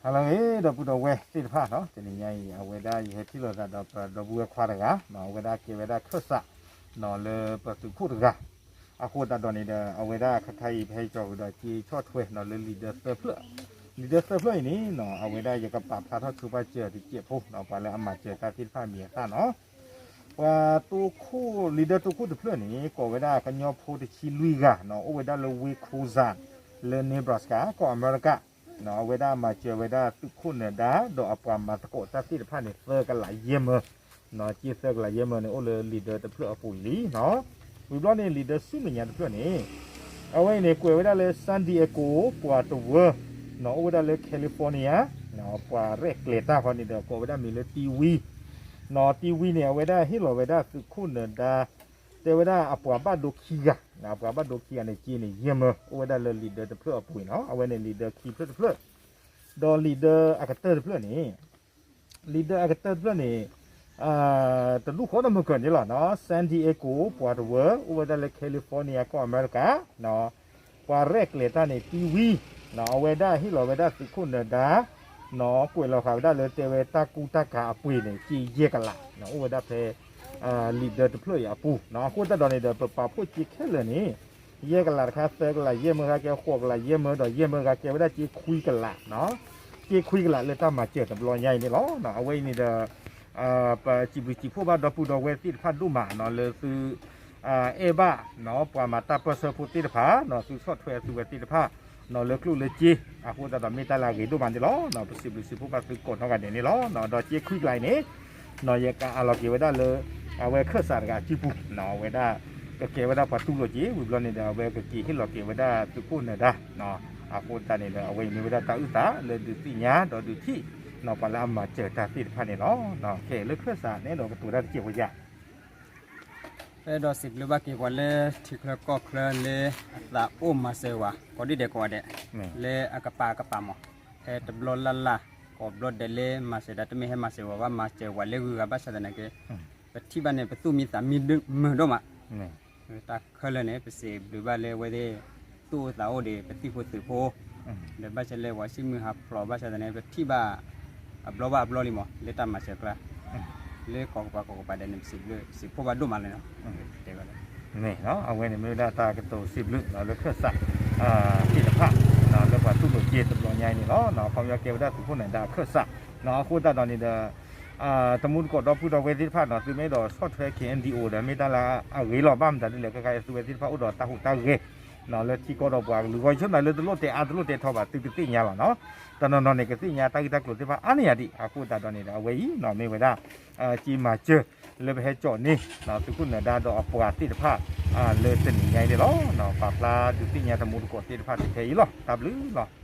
ဟါလၢအဂ့ၤ ဒီပုၢ်ဒီဝဲၢ်သ့ၣ်တဖၣ်နီၤ, တနံၤညါအံၤ အဝဲဒၣ်ယဟဲထံၣ်လိာ်သးဒီးပဒီပုၢ်ဝဲၢ်ခွါတဂၤနီၤ, အဝဲဒၣ်ကဲဝဲဒၣ်ခၢၣ်စးနီၤ လၢပသုးခိၣ်တဂၤ, အဃိသတးဒီးန့ၣ်ဒီး အဝဲဒၣ်ခါခါအံၤ ပဟဲကၠီၤဃုာ်ဒီးက့ဆီၣ်ထွဲနီၤ လၢ leader သၢဖျၢၣ်, leader သၢဖျၢၣ်အံၤန့ၣ်နီၤ အဝဲဒၣ်ယကပာ်ဖျါထီၣ်ဆိပာ်စၢၤတစဲးဖိနီၤ ပှၤလၢအမၤစၢၤတၢ်သ့ၣ်တဖၣ်မံၤအသၣ်နီၤ, ပှၤတိခိၣ် leader တိခိၣ်တဖျၢၣ်န့ၣ် ကိးဝဲဒၣ်ကညီဖိတဆံလွံၢ်ဂၤနီၤ အိၣ်ဝဲဒၣ်လၢ ဝ့ၢ်ခူစၣ် လၢ Nebraska ကီၢ်အမဲရကၤ အဝဲဒၣ်မၤစၢၤဝဲဒၣ်သုးခိၣ်နၢၤဒါ ဒီးအပှၤမၤသကိးတၢ်သ့ၣ်တဖၣ်န့ၣ် သၢကလးယဲၢ်မၢ, က့သၢကလးယဲၢ်မၢန့ၣ် အိၣ်လၢ leader တဖျၢၣ်အပူၤလံနီၤ, ဝံၤဘျီန့ၣ် leader ဆူမဲာ်ညါတဖျၢၣ်န့ၣ် အဝဲအံၤန့ၣ် ကွဲးဝဲဒၣ်လၢ San Diego ပှၤတဝၢ နီၤ အိၣ်ဝဲဒၣ်လၢ California နီၤ ပှၤရဲၣ်ကျဲၤတၢ်ဃီန့ၣ်ဒီး ကိးဝဲဒၣ်မံၤလၢ တီဝံ နီၤ တီဝံန့ၣ် အဝဲဒၣ်ဟ့ၣ်လီၤဝဲဒၣ်သုးခိၣ်နၢၤဒါ တဲဝဲဒၣ်အပှၤဘၣ်ဒိခံဂၤ, အပှၤဘၣ်ဒိခံဂၤန့ၣ် က့န့ၣ် ယဲၢ်မၢ အိၣ်ဝဲဒၣ်လၢ leader တဖျၢၣ်အပူၤနီၤ, အဝဲန့ၣ် leader ခံဖျၢၣ်တဖျၢၣ်, ဒီး leader အကတၢၢ်တဖျၢၣ်န့ၣ် leader အကတၢၢ်တဖျၢၣ်န့ၣ် တဒူၣ်ဃီဒီးမုၢ်ကၢၢ်န့ၣ်လီၤနီၤ, San Diego ပှၤတဝၢ အိၣ်ဝဲဒၣ်လၢ California ကီၢ်အမဲရကၤ ပှၤရဲၣ်ကျဲၤတၢ်န့ၣ် တီဝံ နီၤ အဝဲဒၣ်ဟ့ၣ်လီၤဝဲဒၣ်သုးခိၣ်နၢၤဒါ နီၤ ကွဲးလီၤဃာ်ဝဲဒၣ်လၢတဲဝဲတၢ်ကူတၢ်ကၤအပှ့ၤန့ၣ် က့ယဲၢ်ကလး အိၣ်ဝဲဒၣ်ဖဲ leader တဖျၢၣ်အံၤအပူၤနီၤ, အဃိသတးဒီးန့ၣ်ဒီး ပပာ်ဖှိၣ်က့ခဲလၢာ်န့ၣ် ယဲၢ်ကလးတခါ သၢကလးယဲၢ်မၢတခါ ကဲဃိးကလးယဲၢ်မၢ ဒီးယဲၢ်မၢတခါ ကဲဝဲဒၣ်က့ခွံကလးနီၤ, က့ခွံကလးလၢတၢ်မၤစၢၤတဘျီညါအံၤန့ၣ်လီၤ. အဝဲအံၤန့ၣ်ဒီး ပစံးဘျုးစံးဖှိၣ်ဘၣ်ဒီပုၢ်ဒီဝဲၢ်သ့ၣ်တဖၣ်ဒိၣ်မးနီၤ လၢသု အဲၣ်ဘၣ်နီၤ ပှၤမၤတၢ်ပၢၢ်ဆၢဖိသ့ၣ်တဖၣ်နီၤ သုဆီၣ်ထွဲသုဝဲသ့ၣ်တဖၣ်နီၤ လၢကျိၣ်လၢစ့ အဃိသတးဒီးမ့ၢ်တၢ်လၢအဂ့ၤဒိၣ်မးန့ၣ်လီၤ. ပစံးဘျုးစံးဖှိၣ်ဘၣ်သုကိးနီၢ်ဂၤဒဲးန့ၣ်လီၤ. ဒီးက့ခွံကလးအံၤန့ၣ် နီၤယကအးလီၤက့ၤဝဲဒၣ်လၢ အဝဲခၢၣ်စးတဂၤအစုပူၤနီၤ အဝဲဒၣ် ကကဲဝဲဒၣ်ပှၤတူၢ်လိာ်က့ၤ ဝံၤဘျီန့ၣ်ဒီး အဝဲကက့ၤဟ့ၣ်လီၤက့ၤဝဲဒၣ်သုးခိၣ်နၢၤဒါနီၤ, အဃိသတးန့ၣ်ဒီး အဝဲအံၤမ့ၢ်ဝဲဒၣ်တၢ်အုၣ်သးလၢဒုးသ့ၣ်ညါ ဒီးဒုးထံၣ်နီၤ ပှၤလၢအမၤစၢၤတၢ်သ့ၣ်တဖၣ်န့ၣ်လီၤ. ခဲလၢခၢၣ်စးန့ၣ်ဒီးကတိၤတၢ်တစဲးဖိယါ ပအဲၣ်ဒိးစံးဘျုးဘၣ်က့ၤပှၤလၢထံချၢကီၢ်ချၢလၢအသးအိၣ်မၤစၢၤဝဲ ကိးဒံၣ်ဒဲးကိးဂၤဒဲး လၢအကပၤကပၤမး, ဖဲတဘျီလၢ်လၢ် ကိးဘျီဒဲးလၢမၤစၢၤဒၣ် တမ့ၢ်ဟဲမၤစၢၤဝဲဘၣ် မၤစၢၤဝဲလၢဂုၤဂၤဘၣ်ဆၣ်သနာ်က့ ပထံၣ်ဘၣ်န့ၣ် ပသူၣ်မံသးမံမုာ်ဒိၣ်မး တၢ်ခဲလၢာ်န့ၣ် ပစံးဘျုးဘၣ်လၢအဝဲသ့ၣ် သူၣ်အိၣ်သးအိၣ်ဒီး ပသံၣ်ဖိသုးဖိ ဒီးဘၣ်ဆၣ်လၢပှၤစံၣ်မုၢ်ဟးဖျိးဘၣ်ဆၣ်သနာ်က့ ပထံၣ်ဘၣ်အဘျီဘၣ်အဘျီလံမး လၢတၢ်မၤစၢၤကျါ လၢကိးကပၤကိးကပၤဒဲးန့ၣ် ပစံးဘျုးစံးဖှိၣ်ဘၣ်ဒိၣ်မးလီၤနီၤ တဲဝဲဒၣ် အဝဲန့ၣ်မ့ၢ်ဝဲဒၣ်တၢ်ကတိၤစံးဘျုးလၢခၢၣ်စးသ့ၣ်တဖၣ် လၢပှၤတူၢ်လိာ်က့ၤတဘျီညါအံၤန့ၣ်လီၤ. ခီပညီကဲဝဲဒၣ်သုးခိၣ်နၢၤဒါအခၢၣ်စး အဃိသတးဒီးန့ၣ်ဒီး တမူတကိးဒီပုၢ်ဒီဝဲၢ်သ့ၣ်တဖၣ်နီၤ သုမ့ၢ်အဲၣ်ဒိးဆီၣ်ထွဲ KNDO ဒီး မ့ၢ်တၢ်လၢအဂ့ၤလီၤ ဘၣ်မတၤဒ်လဲၣ် ခဲခါအံၤသုဝဲသ့ၣ်တဖၣ်အိၣ်ဒီးတၢ်ဟူးတၢ်ဂဲၤ လၢထံကီၢ်ဒီးပှၤကလုာ်ဂီၢ် ယဆိကမိၣ်လၢတလိၣ်တဲအါတလိၣ်တဲထီဘၣ် သုကသ့ၣ်ညါလီၤနီၤ. တနီၤနီၤန့ၣ် ကသ့ၣ်ညါတၢ်ဂ့ၢ်တၢ်ကျိၤသ့ၣ်တဖၣ်အါန့ၢ်ယၤဒံး အဃိသတးဒီးန့ၣ်ဒီး အဝဲအံၤနီၤ မ့ၢ်ဝဲဒၣ် က့မၤစၢၤ လၢပဟဲကၠီၣ်န့ၢ် သုးခိၣ်နၢၤဒါဒီးအပှၤသ့ၣ်တဖၣ် လၢတနံၤညါအံၤန့ၣ်လီၤ. ပာ်ဖျါဒုးသ့ၣ်ညါတမူတကိးသ့ၣ်တဖၣ်တထဲအံၤလီၤ. တၢ်ဘျုးလီၤ.